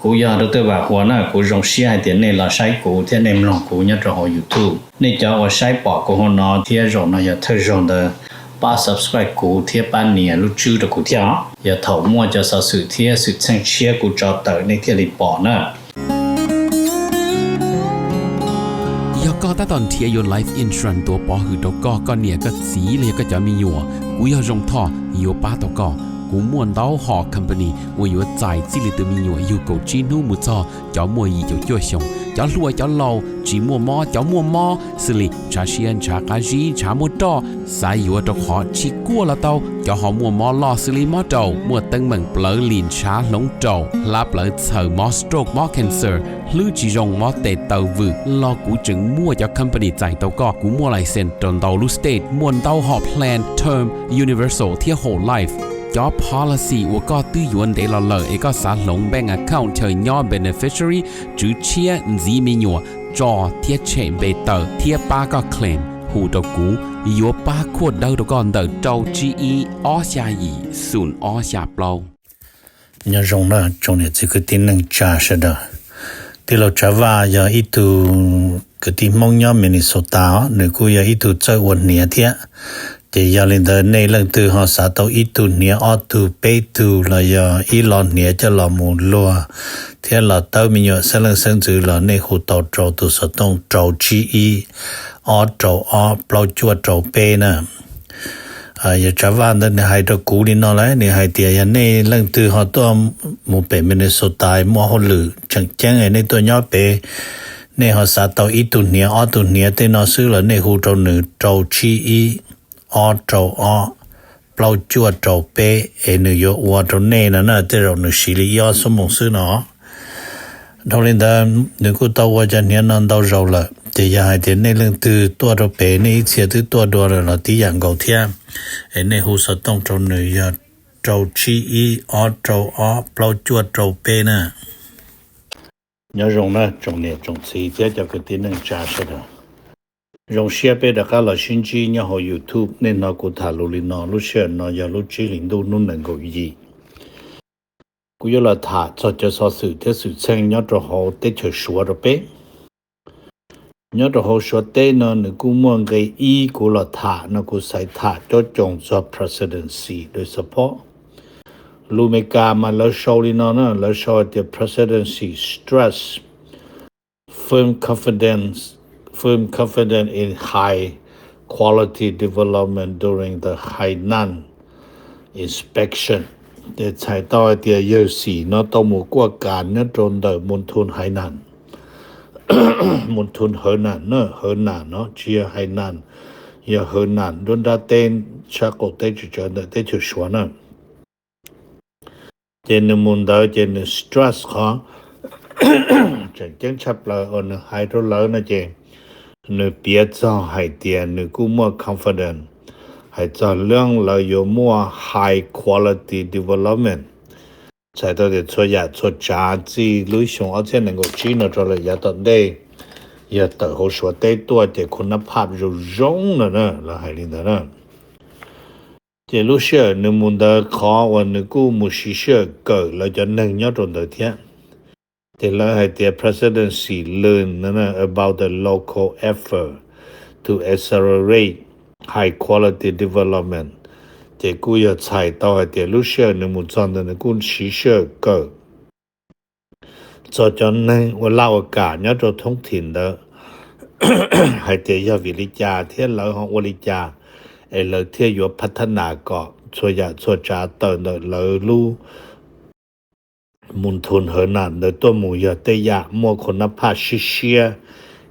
Kuv yog Dr. Vam Huas na, kuv zoo siab hais tias nej los saib kuv thiab nej mloog kuv nyob rau hauv YouTube. Nej cov uas saib pom kuv hauv no thiab zaum no yog thawj zaug ntawd, pab subscribe kuv thiab pab nias lub tswb rau kuv thiab os. Yog thaum muaj cov xov xwm thiab xwm txheej tshiab kuv tso tawm nej thiaj li pom na. Yog koj tab tom nrhiav yuav life insurance tuav pov hwm rau koj, koj niam koj txiv los yog koj cov me nyuam, kuv yog Zoo Thoj yuav pab tau koj. Kuv muaj ntau hom company uas yuav txais txij li tus me nyuam yug kaum tsib hnub mus txog cov muaj yim caum cuaj xyoos, cov hluas cov laus, tsis muaj mob cov muaj mob, xws li ntshav siab ntshav qab zib ntshav muaj roj, xav yuav rau qhov tsis kuaj los tau, cov ho muaj mob loj xws li mob raum, muaj teeb meem plawv lim ntshav hloov raum, hlab plawv txhaws, mob stroke mob cancer, hlwb tsis zoo mob tes taw vwm los kuv tseem muaj cov company txais tau koj. Kuv muaj license rau ntau lub state, muaj ntau hom plan term, universal thiab whole life. Cov policy uas koj twb yuav ntev los lawm es koj xav hloov bank account chaw nyob beneficiary, tswv tshiab, ntxiv me nyuam, tso thiab tshem npe tawm thiab pab koj claim, hu rau kuv, yuav pab khuaj dawb rau koj ntawm rau tsib ib ob xya yim xoom ob xya plaub. Nyob zoo na tsoom niam txiv kwv tij neej tsa sawv daws. Tij laug Tsav Vaj yog ib tug kwv tij Hmoob nyob Minnesota os, nws kuj yog ib tug txawj ua hniav thiab. Ces yog li ntawd nej leej twg ho xav tau ib tug hniav ob tug peb tug los yog ib lo hniav coj los mus luag thiab los tawb me nyuam xeeb leej xeeb ntxwv los nej hu tau rau tus xov tooj rau tsib ib ob rau ob plaub cuaj rau peb na. Yog Tsav Vaj ntawd nws hais rau kuv li no lawm, nws hais tias yog nej leej twg ho tuaj mus pem Minnesota muaj hauj lwm tseem ceeb nej tuaj nyob pem, nej ho xav tau ib tug hniav ob tug hniav tej no xwb los nej hu rau nws rau tsib ib ob rau ob plaub cuaj rau peb es nws yuav ua rau nej no na, tej zaum nws siv li ib ob xuab moos xwb no. Dhau li ntawd nws kuj tau ua cov hniav no ntau zaus lawm, ces yog hais tias nej leej twg tuaj rau pem nej ib txhia twb tuaj dua lawm los tib yam nkaus thiab, es nej hu xov tooj rau nws yog rau tsib ib ob rau ob plaub cuaj rau peb na. Nyob zoo na tsoom niam tsoom txiv thiab cov kwv tij neej tsa sawv daws. Zoo siab peb rov qab los sib ntsib nyob hauv YouTube. Nej hnov kuv tham lus li no, lub sij hawm no yog lub tsib hlis ntuj hnub nees nkaum yim. Kuv yuav los tham txog cov xov xwm thiab xwm txheej nyob rau hauv teb chaws Suav rau peb. Nyob rau hauv Suav teb no nws kuj muaj nqe ib kuv los tham no, kuv xaiv tham coob coob txog presidency lawv support. Lus Amelikas mas lawv sau li no na, lawv sau hais tias presidency stress firm confidence, firm confidence in high quality development during the Hainan inspection. Ces txhais tau hais tias yawg Xi no tau mus kuaj kas nyob rau ntawm Moon Thun Hainan, Moon Thun Hawnan na, Hawnan no tsis yog Hainan, yog Hawnan nruab nrab teb tshaj qaum teb tsis tsawv ntawm teb chaws Suav na. Ces nws mus ntawd ces nws stress qhov tseem ceeb tshaj plaws uas nws hais rau lawv no ces nws piav txog hais tias nws kuj muaj confidence hais txog leej lawv yuav muaj high quality development. Txhais tau tias txhua yam txhua tsav txij lub xyoo ob txhiab nees nkaum tsib no rau lawm yav tom ntej, yog tawm hauv Suav teb tuaj ces khu nab phaj zoo zoo no na, lawv hais li ntawd na. Ces lub sij hawm nws mus ntawd qhov uas nws kuj mus siv sij hawm kawm lawv cov neeg nyob rau ntawd thiab. Ces lawv hais tias presidency learn about the local effort to accelerate high quality development. Ces kuj yog txhais tau hais tias lub sij hawm nws mus txog ntawd nws kuj siv sij hawm kawm txog cov neeg ua laj ua kam nyob rau thoob thim ntawd hais tias yog vim li cas thiab lawv ho ua li cas es lawv thiaj yuav phav thab nas kom txhua yam txhua tsav tawm ntawm lawv lub Moon Thun Hawnan ntawd tuaj mus yog tej yam muaj khu nab phaj siab siab,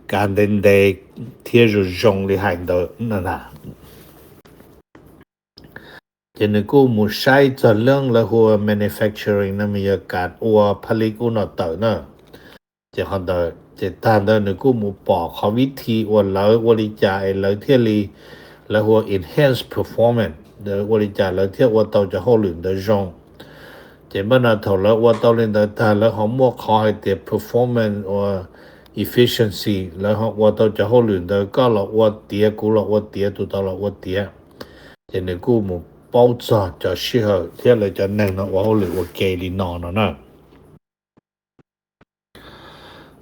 kav ntev ntev thiab zoo zoo li hais ntawd na. Ces nws kuj mus saib txog leej lawv hu ua manufacturing no mas yog kam ua phaj lis ub no tawm na. Ces qhov ntawd ces tag ntawd nws kuj mus pom qhov vib thi uas lawv ua li cas es lawv thiaj li, lawv hu ua enhance performance, lawv ua li cas lawv thiaj ua tau cov hauj lwm ntawd zoo. Ces npaj no thaum lawv ua tau li ntawd tag lawv ho muaj qhov hais tias performance ua efficiency, lawv ho ua tau cov hauj lwm ntawd, koj los ua tiav, kuv los ua tiav, tus tod los ua tiav. Ces nws kuj mus paub txog cov sij hawm thiab lawv cov neeg no ua hauj lwm ua ke li no no na.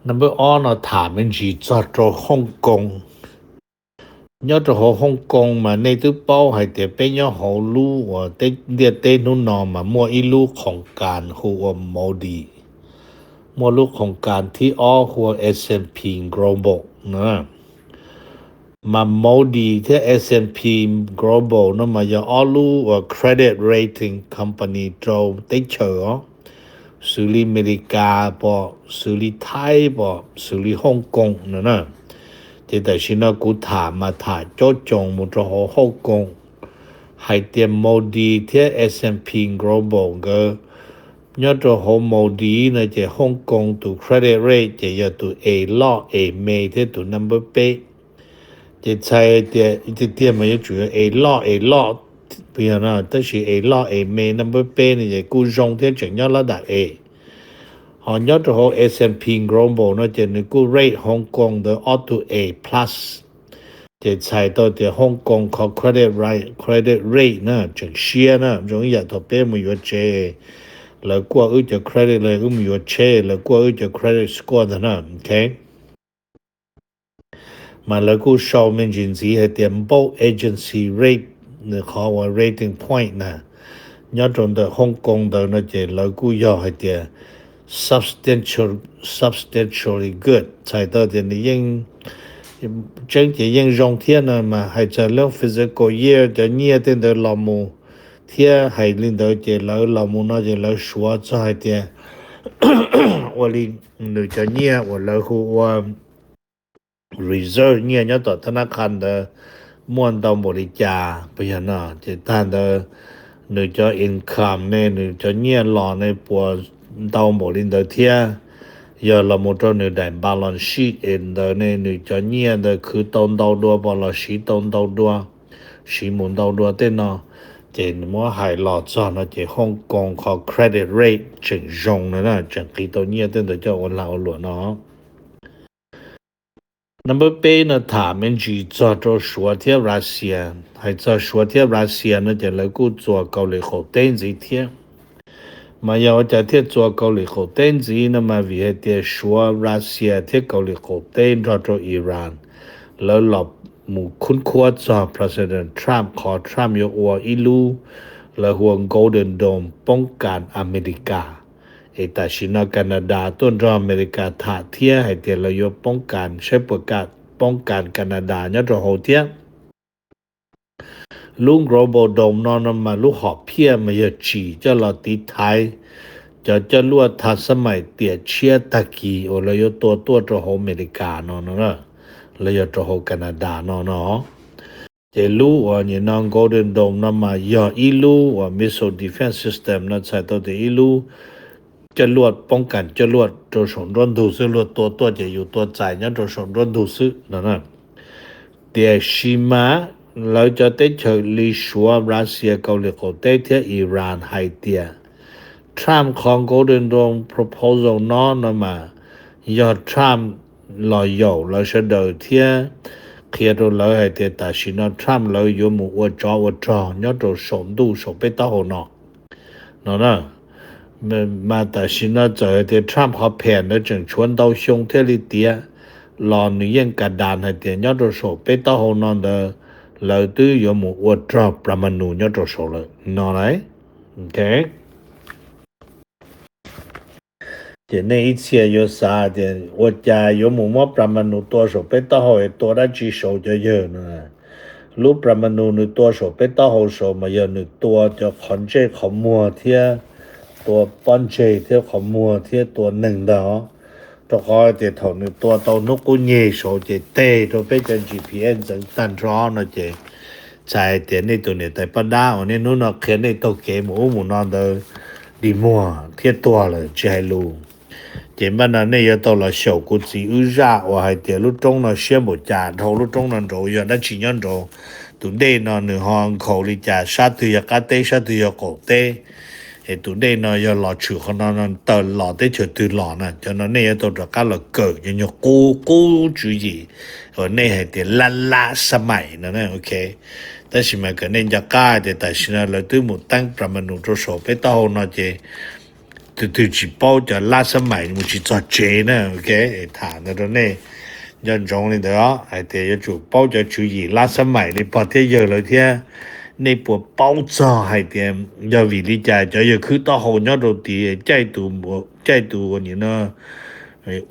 Number ob no tham me ntsis txog rau Hong Kong. Nyob rau hauv Hong Kong mas nej twb paub hais tias peb nyob hauv lub uas ntiaj teb hnub no mas muaj ib lub khoom kas hu ua Moody's, muaj lub khoom kas thib ob hu ua S and P Global na. Mas Moody's thiab S and P Global no mas yog ob lub uas credit rating company rau teb chaws os, xws li Amelikas pom, xws li Thaib pom, xws li Hong Kong no na. Ces tam sim no kuv tham mas tham cob coos mus rau hauv Hong Kong hais tias Moody's thiab S and P Global nkawd nyob rau hauv Moody's no ces Hong Kong tus credit rate ces yog tus A loj, A me thiab tus number peb. Ces txhais tias tiag tiag mas yuav tsum yog A loj, A loj, yog no tab sis A loj, A me number peb no ces kuj zoo thiab tseem nyob lab dam A. Ho nyob rau hauv S and P Global no ces nws kuj rate Hong Kong ntawd ob tug A plus. Ces txhais tau tias Hong Kong qhov credit rate, credit rate na tseem siab na, zoo ib yam thaum peb mus yuav tsev, lawv kuaj wb cov credit, lawv wb mus yuav tsheb lawv kuaj wb cov credit score ntag na, ok. Mas lawv kuj sau me ntsis ntxiv hais tias both agency rate, nws qhov uas rating point na, nyob rau ntawm Hong Kong ntawd no ces lawv kuj yog hais tias substantial, substantially good, txhais tau tias nws yeej, tseeb ces yeej zoo thiab no mas hais txog lub fiscal year cov nyiaj tej ntawd los mus thiab hais li ntawd ces lawv los mus no ces lawv suav txog hais tias ua li nws cov nyiaj uas lawv hu ua reserve nyiaj nyob tom thab nab qha ntawd muaj ntau npaum li cas, puas yog no ces tag ntawd nws cov income ne, nws cov nyiaj los ne puas ntau npaum li ntawd thiab. Yog los mus rau nws daim balance sheet es ntawd ne, nws cov nyiaj ntawd khwv tau ntau dua pom los siv tau ntau dua, siv mus ntau dua tej no, ces muab hais los txog no ces Hong Kong qhov credit rate tseem zoo no na, tseem qiv tau nyiaj tej ntawd coj ua lag ua luam no. Number peb no tham me ntsis txog rau Suav thiab Russia. Hais txog Suav thiab Russia no ces lawv kuj txuas Kaus Lim qaum teb ntxiv thiab. Mas yog ua cas thiaj txuas Kaus Lim qaum teb ntxiv no mas vim hais tias Suav, Russia thiab Kaus Lim qaum teb nrog rau Iran, lawv los mus khub khuab txog President Trump qhov Trump yuav ua ib lub lawv hu ua Golden Dome poob kas Amelikas. Es tam sim no Canada tuaj nrog Amelikas tham thiab hais tias lawv yuav poob kas, saib puas kam poob kas Canada nyob rau hauv thiab. Lub Golden Dome no no mas lub hom phiaj mas yog tsim coj los tiv thaiv cov coj luaj thaj xab maim tiam tshiab tag kis uas lawv yuav tua tuaj rau hauv Amelikas no no, los yog rau hauv Canada no no. Ces lub uas nim no Golden Dome no mas yog ib lub uas missile defense system no txhais tau tias ib lub coj luaj poob kas coj luaj rau saum nruab ntug xwb, luag tua tuaj ces yus tua txais nyob rau saum nruab ntug xwb no. Tiam sis mas lawv cov teb chaws li Suav, Russia, Kaus Lim qaum teb thiab Iran hais tias Trump qhov Golden Dome proposal no no mas yog Trump los yaum lawv sawv daws thiab qhia rau lawv hais tias tam sim no Trump lawv yuav mus ua tsov ua rog nyob rau saum ntuj saum peb taub hau no no na. Mas tam sim no txawm hais tias Trump qhov pham ntawd tseem tshuav ntau xyoo thiaj li tiav los nws yeej kas das hais tias nyob rau saum peb taub hau no ntawd lawv twb yuav mus ua rog pramanu nyob rau saud lawm no lauj. Ok. Ces nej ib txhia yuav xav tias ua cas yuav mus muab pramanu tua saum peb taub hau es tua dab tsi saud cov yawg no. Lub pramanu nws tua saum peb taub hau saud mas yog nws tua cov qhov ntsej qhov muag thiab tua pob ntseg thiab qhov muag thiab tua neeg ntag. Rau qhov tias thaum nws tua tau hnub qub nyeg saud ces teg rau peb cov G P S ntxeev tag nrho no ces txhais tias nej tus niam tais poj dab uas niaj hnub no qhia nej taug kev mus ub mus no ntawd dig muag thiab tuag lawm tsis hais lus. Ces npaj no nej yuav tau los xyaum kuv txiv wb zaj uas hais tias lub roob no siab npaum cas, dhau lub roob no nraud yog dab tsi nyob nraud, tus dej no nws ho nkhaus li cas, sab twg yog qab teb sab twg yog qaum teb, es tus dej no yog los tshwm qhov no no tawm los teb chaws twg los na. Cov no nej yuav tau rov qab los kawm cov nyuag qub qub tswv yim uas nej hais tias lab lab xab maim no, ok. Tab sis mas kom nej nco qab tias tam sim no lawv twb mus teeb pramanu rau saum peb taub hau no ces tus twg tsis paub cov lab xab maim mus tsis txog tsev na, ok. Tham ntawd rau nej nco ntsoov li ntawd os, hais tias yuav tsum paub cov tswv yim lab xab maim li pog thiab yawg lawv thiab. Nej puas paub txog hais tias yog vim li cas cov yawg khwb taub hau nyob rau tid caij tus, caij tus ua nim no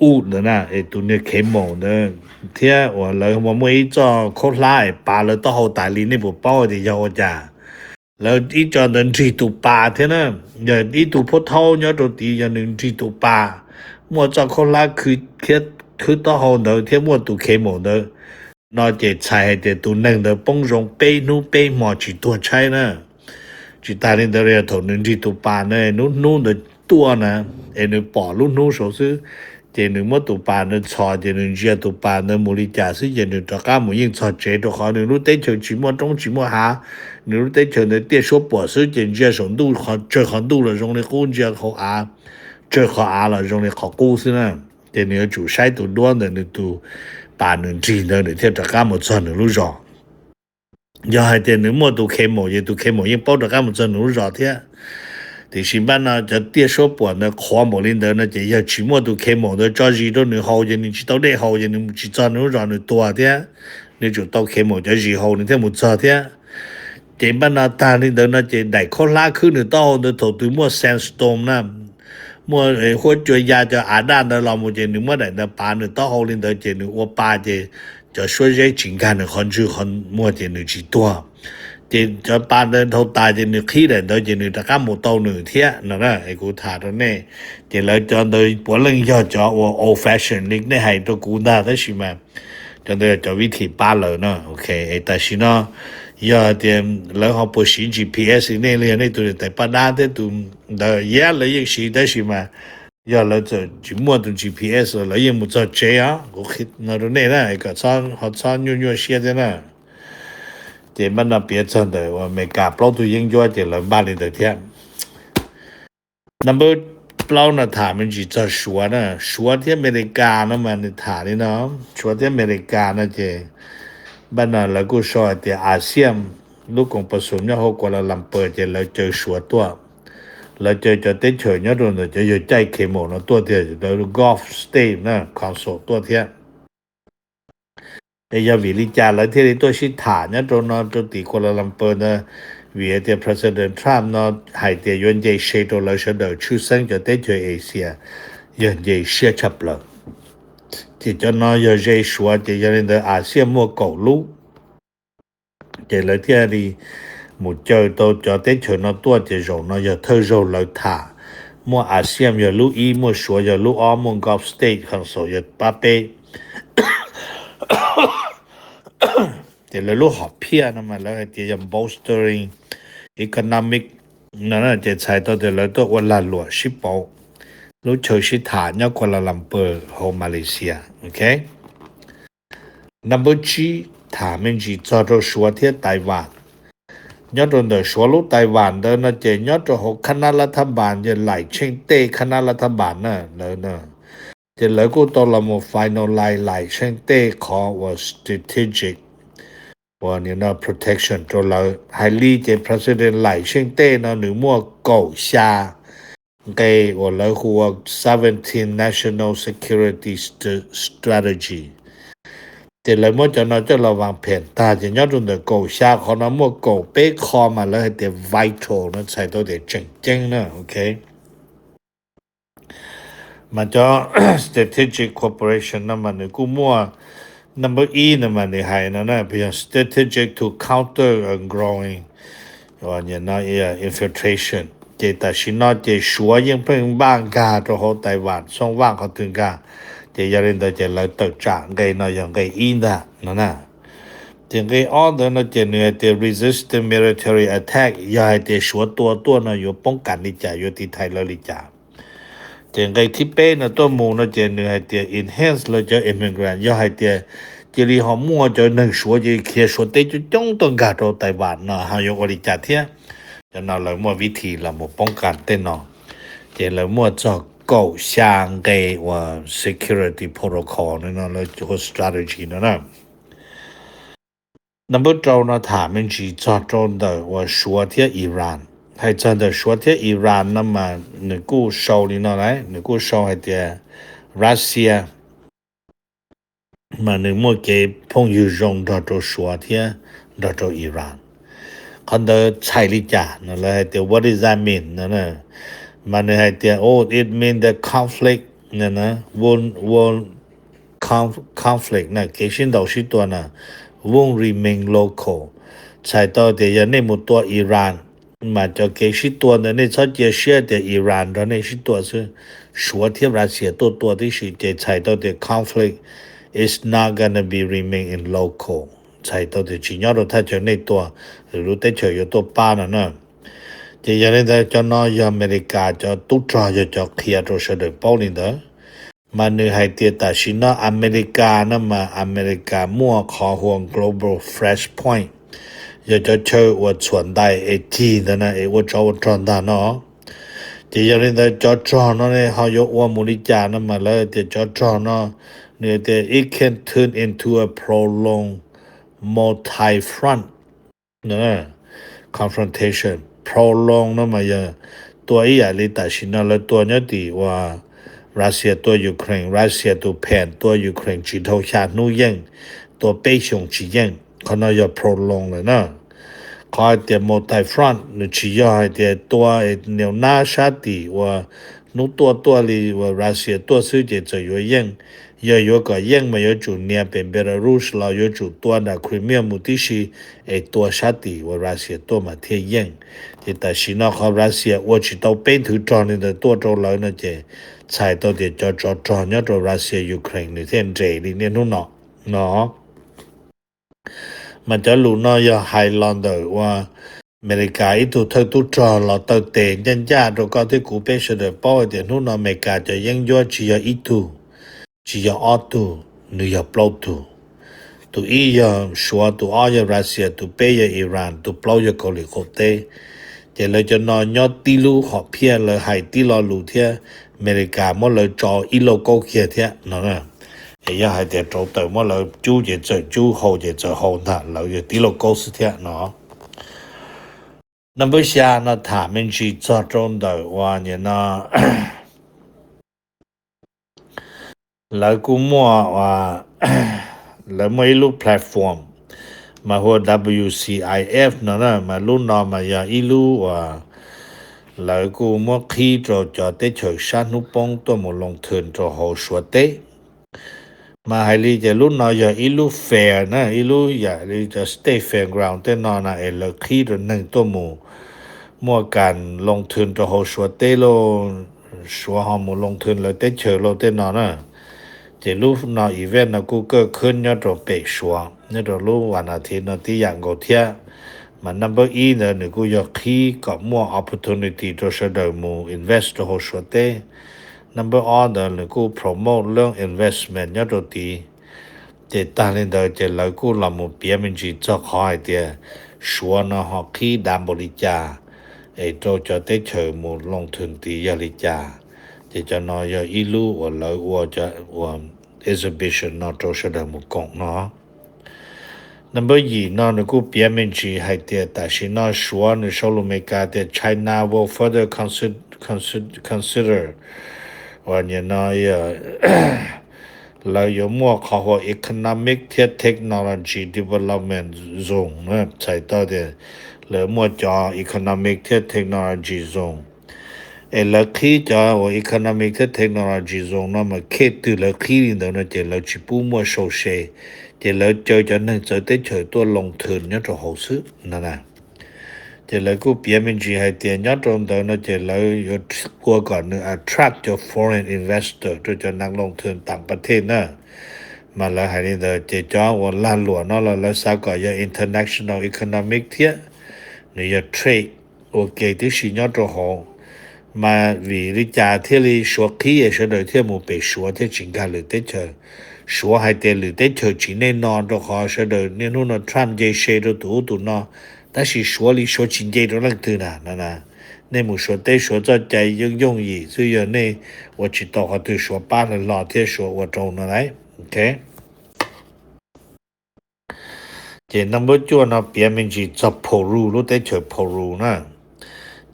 u ntawd na, es tus niag khev maum ntawd thiab uas lawv muaj ib txoj khaub hlab es pav lawv taub hau tas li, nej puas paub tias yog ua cas? Lawv ib co ntawd nrig tus pas thiab na. Yog ib tug phuab thaub nyob rau tid, yog nws nrig tus pas, muaj txoj khaub hlab khwb taub hau ntawd thiab muaj tus khev maum ntawd no ces txhais hais tias tus neeg ntawd poob zoo peb hnub peb hmo tsis tuag tshaib na. Tsis tas li ntawd, yog thaum nws nrig tus pas na, lub hnub ntawd tuaj na, es nws pom lub hnub saud xwb, ces nws muab tus pas ntawd txhos ces nws ntsia tus pas ntawd mus li cas xwb ces nws rov qab mus yeej txog tsev, rau qhov nws lub teb chaws tsis muaj roob tsis muaj hav, nws lub teb chaws ntawd tiaj suab puam xwb ces ntsia saum ntuj, tsawg qhov ntuj los zoo li qub, ntsia hauv av, tsawg qhov av los zoo li qhov qub xwb na. Ces nws yuav tsum saib tus duab ntawd nws tus pas nws nrig ntawd nws thiaj rov qab mus txog nws lub zos. Yog hais tias nws muaj tus khev maum ces tus khev maum yeej paub rov qab mus txog nws lub zos thiab. Tiam sis npaj no cov tiaj suab puam ntawd qhuav npaum li ntawd no ces yog tsis muaj tus khev maum ntawd tso zis rau nws haus ces nws tsis tau dej haus ces nws tsis txog nws lub zos nws tuag thiab. Nws tsum tau khev maum cov zis haus nws thiaj mus txog thiab. Ces npaj no tag li ntawd no ces daim khaub hlab khwb nws taub hau ntawd thaum twg muaj sandstorm na, muaj huab cua ya cov av daj ntawd los mus ces nws muab daim ntawd pav nws taub hau li ntawd ces nws ua pa ces cov suab zeb tsis nkag nws qhov ntswg qhov muag ces nws tsis tuag. Ces cov pa ntawd dhau tas ces nws qhib daim ntawd ces nws rov qab mus tau nws thiab no na. Es kuv tham rau nej, ces lawv cov ntawd puav leej yog cov uas old fashion li nej hais rau kuv ntag, tab sis mas cov ntawd yog cov vib thim pab lawm no, ok. Es tam sim no yog tias lawv ho puas siv G P S li nej, li yog nej tus niam tais paj dab thiab tus ntawd, yog lawv yeej siv, tab sis mas yog lawv txawm tsis muaj tus G P S los lawv yeej mus txog tsev os. Kuv qhia no rau nej na, kom txhob, ho txhob nyuaj nyuaj siab thiab na. Ces npaj no piav txog ntawm uas Amelikas plaub tug yeeb ncuab ces lawv npaj li ntawd thiab. Number plaub no tham me ntsis txog Suav na. Suav thiab Amelikas no mas nws tham li no, Suav thiab Amelikas no ces npaj no lawv kuj sau hais tias ASEAN, lub koom pas xum nyob hauv Kuala Lumpur ces lawv caw Suav tuaj. Lawv caw cov teb chaws nyob rau ntawm cov yawg caij khev maum no tuaj tiag, lawv Gulf State na, Council tuaj thiab. Es yog vim li cas lawv thiaj li tuaj sib tham nyob rau no rau tim Kuala Lumpur ntawd? Vim hais tias President Trump no hais tias yuav nce se rau lawv sawv daws tshwj xeeb cov teb chaws Asia, yog nce siab tshaj plaws. Ces cov no yog ze Suav ces yog li ntawd ASEAN muaj kaum lub. Ces lawv thiaj li mus caw tau cov teb chaws no tuaj ces zaum no yog thawj zaug lawv tham. Muaj ASEAN yog lub ib, muaj Suav yog lub ob, muaj Gulf State Council yog pab peb. Ces lawv lub hom phiaj no mas lawv hais tias yog bolstering economic no, ces txhais tau tias lawv tuaj ua lag luam sib pauv lub chaw sib tham nyob Kuala Lumpur hauv Malaysia, ok. Number tsib, tham me ntsis txog rau Suav thiab Taiwan. Nyob rau ntawm Suav lub Taiwan ntawd no ces nyob rau hauv khab nab lab thab npas yog Laim Tsheej Tej khab nab lab thab npas na, lawv na, ces lawv kuj tau los mus finalize Laim Tsheej Tej qhov uas strategic uas nim no protection rau lawv. Hais li ces President Laim Tsheej Tej no nws muaj kaum xya nqe uas lawv hu ua seventeen National Security St- Strategy. Ces lawv muab cov no coj los vas phem tag ces nyob rau ntawm kaum xya qhov no muaj kaum peb qho mas lawv hais tias vital no, txhais tau tias tseem ceeb na, ok. Mas cov strategic cooperation no mas nws kuj muaj number ib no mas nws hais no na, yog strategic to counter a growing infiltration. Ces tam sim no ces Suav yeej pheej npaj nkag rau hauv Taiwan, xoo vaj qhov twg nkag. Ces yog li ntawd ces lawv tawm tsam nqe no yog nqe ib ntag no na. Ces nqe ob ntawd no ces nws hais tias resistance military attack, yog hais tias Suav tua tuaj no yuav poob kas li cas, yuav tiv thaiv lawv li cas. Ces nqe thib peb no tuaj mus no ces nws hais tias enhance lawv cov immigrant, yog hais tias cia li ho muaj cov neeg Suav cia li khiav Suav teb coob coob tuaj nkag rau Taiwan no ho yuav ua li cas thiab. Cov no lawv muaj vib thi los mus poob kas tej no. Ces lawv muaj txog kaum xya nqe uas security protocol no, lawv hu strategy no na. Number rau no tham me ntsis txog rau ntawm uas Suav thiab Iran. hais txog ntawm Suav thiab Iran no mas nws kuj sau li no lauj, nws kuj sau hais tias Russia mas nws muaj kev phooj ywg zoo nrog rau Suav thiab nrog rau Iran. Qhov ntawd txhais li cas no, lawv hais tias what does that mean no, mas nws hais tias oh, it means the conflict no, won't, won't conflict na, kev sib ntaus sib tua na, won't remain local. Txhais tau tias yog nej mus tua Iran mas cov kev sib tua ntawd nej txhob cia siab tias Iran nrog nej sib tua xwb, Suav thiab Russia tuaj tua tib si, ces txhais tau tias conflict is not gonna be remain in local, txhais tau tias tsis nyob rau thaj chaw nej tua, lwm lub teb chaws yuav tuaj pab no na. Ces yog li ntawd cov no yog Amelikas cov tub rog yog cov qhia rau sawv daws paub li ntawd. Mas nws hais tias tam sim no Amelikas no mas Amelikas muaj qhov hu ua global flashpoint, yog cov chaw uas txhuam ntais es cig ntawd na es ua tsov ua rog ntag no. Ces yog li ntawd cov rog no ne ho yuav ua mus li cas no mas lawv tias cov rog no, nws tias it can turn into a prolonged multi-front confrontation. Prolonged no mas yog tua ib yam li tam sim no lawv tua nyob tim uas Russia tua Ukraine, Russia tus phees tua Ukraine tsis dhau xya hnub yeej, tua peb xyoos tsis yeej, qhov no yog prolonged lawm na. Qhov hais tias multi-front nws tsis yog hais tias tua nias nab sab tim uas hnub tuaj tuaj li uas Russia tuaj xwb ces txawm yuav yeej. Yog yuav kom yeej mas yuav tsum nias pem Belarus los yuav tsum tua nram Crimea mus tib si es tua sab tim uas Russia tuaj mas thiaj yeej. Ces tam sim no qhov Russia ua tsis tau peb nthwv rog li ntawd tuaj rau lawv no ces txhais tau tias cov tsov rog nyob rau Russia Ukraine nws thiaj nres li niaj hnub no no. Mas cov lus no yog hais los ntawm uas Amelikas ib tug thawj tub rog los taw tes ncaj ncaj rau koj thiab kuv peb sawv daws paub hais tias hnub no Amelikas cov yeeb ncuab tsis yog ib tug, tsis yog ob tug, nws yog plaub tug. Tus ib yog Suav, tus ob yog Russia, tus peb yog Iran, tus plaub yog Kaus Lim qaum teb. Ces lawv cov no nyob tib lub hom phiaj, lawv hais tib lo lus thiab Amelikas muab lawv tso ib lauj kaub kiag thiab no. Es yog hais tias rau tawm muab lawv cub ces txawm cub, hau ces txawm hau ntag, lawv yog tib lauj kaub xwb thiab no. Number xya no tham me ntsis txog rau ntawm uas nim no lawv kuj muaj, lawv muaj ib lub platform mas hu ua W C I F no na, mas lub no mas yog ib lub uas lawv kuj muab qhib rau cov teb chaws sab hnub poob tuaj mus loo thwm rau hauv Suav teb. Mas hais li ces lub no yog ib lub fair na, ib lub yam li cov state fairground tej no na, es lawv qhib rau neeg tuaj mus muaj kas loo thwm rau hauv Suav teb lauj, Suav ho mus loo thwm lawv teb chaws lauj tej no na. Ces lub no event no kuj kaj khwb nyob rau pem Suav, nyob rau lub vas nas thiv no tib yam nkaus thiab. Mas number ib ntawd nws kuj yog qhib kom muaj opportunity rau sawv daws mus invest rau hauv Suav teb. Number ob ntawd nws kuj promote lub investment nyob rau tid. Ces tag li ntawd ces lawv kuj los mus piav me ntsis txog qhov hais tias Suav no ho qhib dav npaum li cas, es rau cov teb chaws mus loo thwm tid yog li cas. Ces cov no yog ib lub uas lawv ua cov uas exhibition no rau sawv daws mus koom no. Number yim no nws kuj piav me ntsis hais tias tam sim no Suav nws sau lus Amelikas tias China will further consider, uas nim no lawv yuav muaj qhov hu ua economic thiab technology development zone, txhais tau tias lawv muaj cov economic thiab technology zone. Es lawv qhib cov uas economic thiab technology zone no mas khej twg lawv qhib li ntawd no ces lawv tsis pub muaj sau se, ces lawv caw cov neeg txawv teb chaws tuaj loo thwm nyob rau hauv xwb no na. Ces lawv kuj piav me ntsis hais tias nyob rau ntawd no ces lawv yuav ua kom nws attract cov foreign investor rau cov neeg loo thwm tam pas thej na. Mas lawv hais li ntawd ces cov uas lag luam no los lawv xav kom yog international economic thiab nws yog trade ua ke tib si nyob rau hauv. Mas vim li cas thiaj li Suav qhib es sawv daws thiaj mus pem Suav thiab tsis nkag lwm teb chaws? Suav hais tias lwm teb chaws tsis nej no rau qhov sawv daws niaj hnub no Trump nce se rau tus ub tus no, tab sis Suav li Suav tsis nce rau leej twg na no na. Nej mus Suav teb Suav txoj cai yooj yooj yim xwb, yog nej ua tsis tau qhov twg Suav pab hlo thiab Suav ua rau no lauj. Ok. Ces number cuaj no piav me ntsis txog Peru, lub teb chaws Peru na.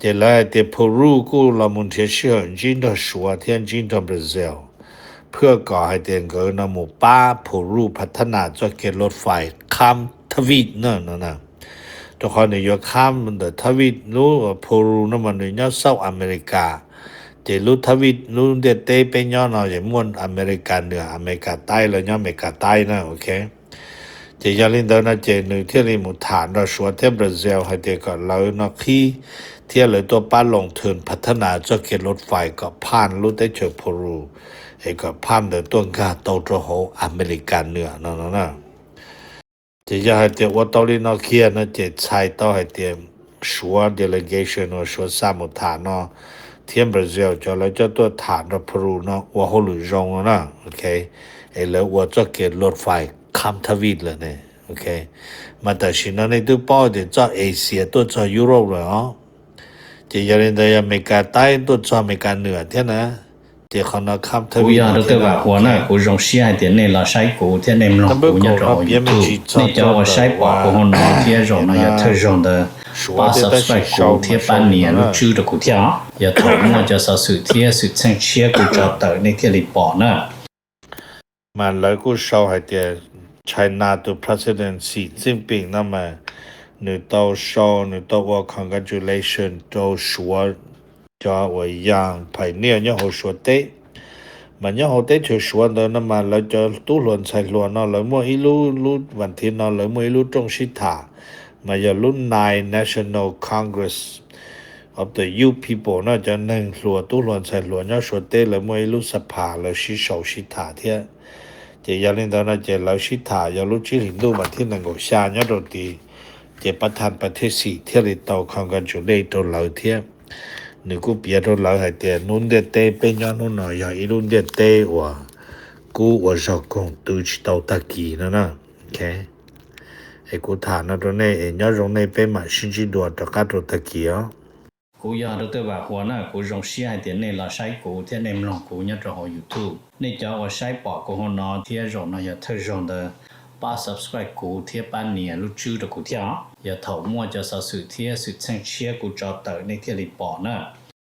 Ces lawv hais tias Peru kuj los mus nrhiav sij hawm ntsib nrog Suav thiab ntsib nrog Brazil, phwj kom hais tias nkawd no mus pab Peru phav thab nas txoj kev luj fais kham thab vij na no na. Rau qhov nws yuav kham ntawm thab vij lub Peru no mas nws nyob South America, ces lub thab vij lub ntiaj teb peb nyob no ces muaj America nws America taib, lawv nyob America taib na, ok. Ces yog li ntawd no ces nws thiaj li mus tham nrog Suav thiab Brazil hais tias kom lawv no qhib thiab lawv tuaj pab loos thwm phav thab nas txoj kev luj fais kom phaj lub teb chaws Peru, es kom phaj ntawd tuaj nkag tau rau hauv America nws no no na. Ces yog hais tias ua tau li no kiag no ces txhais tau hais tias Suav delegation uas Suav xa mus tham no thiab Brazil cov lawv coj tuaj tham nrog Peru no ua hauj lwm zoo no na, ok. Es lawv ua txoj kev luj fais kham thab vij lawm ne, ok. Mas tam sim no nej twb paub tias txoj Asia tuaj txog Europe lawm os. Ces yog li ntawd yog Amelikas taib tuaj txog Amelikas nwam thiab na, ces qhov no kham thab vij no thiab. Kuv zoo siab hais tias nej los saib kuv thiab nej mloog kuv nyob rau hauv YouTube. Nej cov uas saib pom kuv hauv no thiab zaum no yog thawj zaug ntawd pab subscribe kuv thiab pab nias lub tswb rau kuv thiab os. Yog thaum muaj cov xov xwm thiab xwm txheej tshiab kuv tso tawm nej thiaj li pom na. Mas lawv kuj sau hais tias China tus President Xi Jinping no mas nws tau sau, nws tau ua congratulation rau Suav cov uas young pioneer nyob hauv Suav teb. Mas nyob hauv teb chaws Suav ntawd no mas lawv cov tub hluas ntxhais hluas no lawv muaj ib lub, lub vas thiv no lawv muaj ib lub rooj sib tham, mas yog lub Nine National Congress of the Young People no, cov neeg hluas tub hluas ntxhais hluas nyob Suav teb lawv muaj ib lub xab phas lawv sib sau sib tham thiab. Ces yog li ntawd no ces lawv sib tham yog lub tsib hlis ntuj vas thib nees nkaum xya nyob rau tid, ces pab thaj pas thej xim thiaj li tau congratulate rau lawv thiab. Nws kuj piav rau lawv hais tias lub ntiaj teb peb nyob hnub no yog ib lub ntiaj teb uas kub ua zog koog tw tsis tau tag kis no na. Es kuv tham no rau nej es nyob zoo nej, peb mam sib ntsib dua rov qab rau tag kis os. Kuv yog Dr. Vam Huas na, kuv zoo siab hais tias nej los saib kuv thiab nej mloog kuv nyob rau hauv YouTube. Nej cov uas saib pom kuv hauv no thiab zaum no yog thawj zaug ntawd pab subscribe kuv thiab pab nias lub tswb rau kuv thiab os. Yog thaum muaj cov xov xwm thiab xwm txheej tshiab kuv tso tawm nej thiaj li pom na.